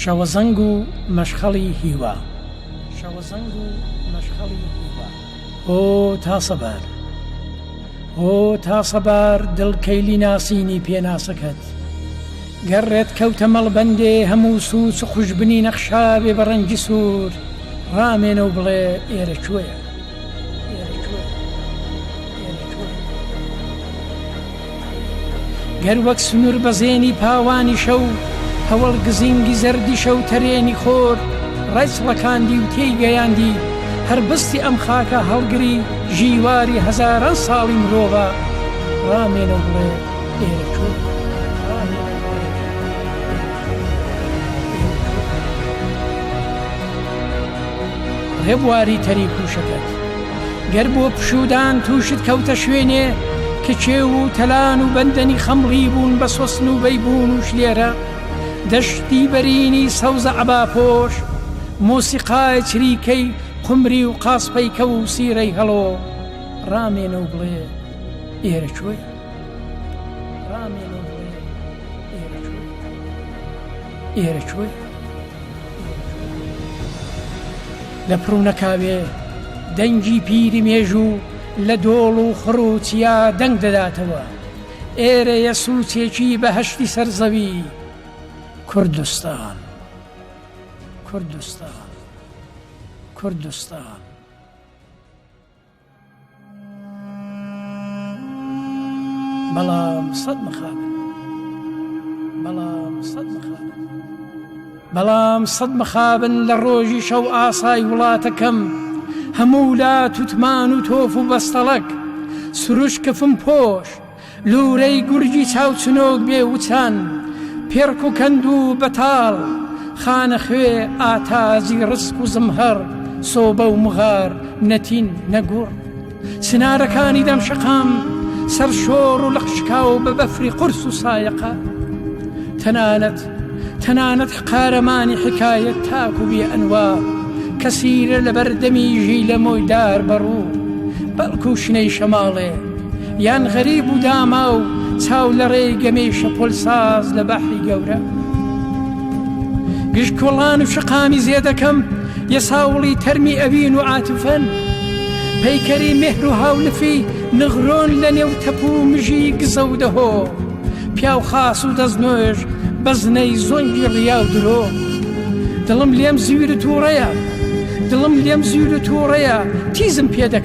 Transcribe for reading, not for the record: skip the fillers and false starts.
شەوەزەنگ و مەشخەڵی هیوا. شەوەزەنگ و مەشخەڵی هیوا. هۆ تاسەبار هۆ تاسەبار دڵ کەیلی ناسینی پێناسەکەت گەر ڕێت کەوتە مەڵبەندێ هەموو سووچ قوژبنی نەخشاوێ بە ڕەنگی سوور ڕامێنە و بڵێ ئێرە کوێیە؟ گەر وەک سنوور بەزێنی پاوانی شەو هەوەڵ گزینگی زەردی شەو تەرێنی خۆر ڕایچڵەکاندی و تێی گەیاندی هەر بستی ئەم خاکە هەڵگری ژیواری هەزاران ساڵی مرۆڤە ڕامێنە و بڵێ ئێرە کوێ ڕێبواری تەریک و شەکەت گەر بۆ پشوودان تووشت کەوتە شوێنێ کە کێو و تەلان و بەندەنی خەمڵی بوون بە سۆسن و بەیبوون و شلێرە دەشتی بەرینی سەوزە عەباپۆش مۆسیقای چریکەی قومری و قاسپەی کەو و سیرەی هەڵۆ ڕامێنە و بڵێ ئێرە کوێیە ڕامێنە و بڵێ ئێرە کوێیە ئێرە کوێیە لە پڕونەکاوێ دەنگی پیری مێژوو لە دۆڵ و خڕ و چیا دەنگ دەداتەوە. ئێرەیە سووچێکی بەهەشتی سەر زەوی کوردستان. کوردستان. کوردستان. بەڵام سەد مخابن بەڵام سەد مخابن بەڵام سەد مخابن لە ڕۆژی شەو ئاسای وڵاتەکەم هەموو لا توتمان و تۆف و بەستەڵەک سروش کفم پۆش لوورەی گورگی چاوچنۆک بێ وچان، پێڕک و کەند و بەتاڵ، خانە خوێ، ئاتاجی ڕسک و زمهەڕ، سۆبە و مغار، نە تین نە گوڕ. چنارەکانی دەم شەقام، سەرشۆڕ و لەقشکاو بە بەفری قورس و سایەقە. تەنانەت تەنانەت قارەمانی حیکایەت تاک و بێ ئەنوا، کەسیرە لەبەر دەمی ژیلەمۆی دار بەڕوو، بەڵکو شنەی شەماڵێ. یان غەریب و داماو چاو لە ڕێی گەمەی شەپۆل ساز لە بەحری گەورە گشت کۆڵان و شەقامی زێدەکەم یەساوڵی تەرمی ئەوین و عاتفەن پەیکەری مێهر و هاولفی نغرۆن لە نێو تەپ و مژی گزە و دەهۆ پیاو خاس و دەستنوێژ بەزنەی زۆنگی ڕیا و درۆ دڵم لێم زویر و تووڕەیە دڵم لێم زویر و تووڕەیە تیزم پێ دەکا.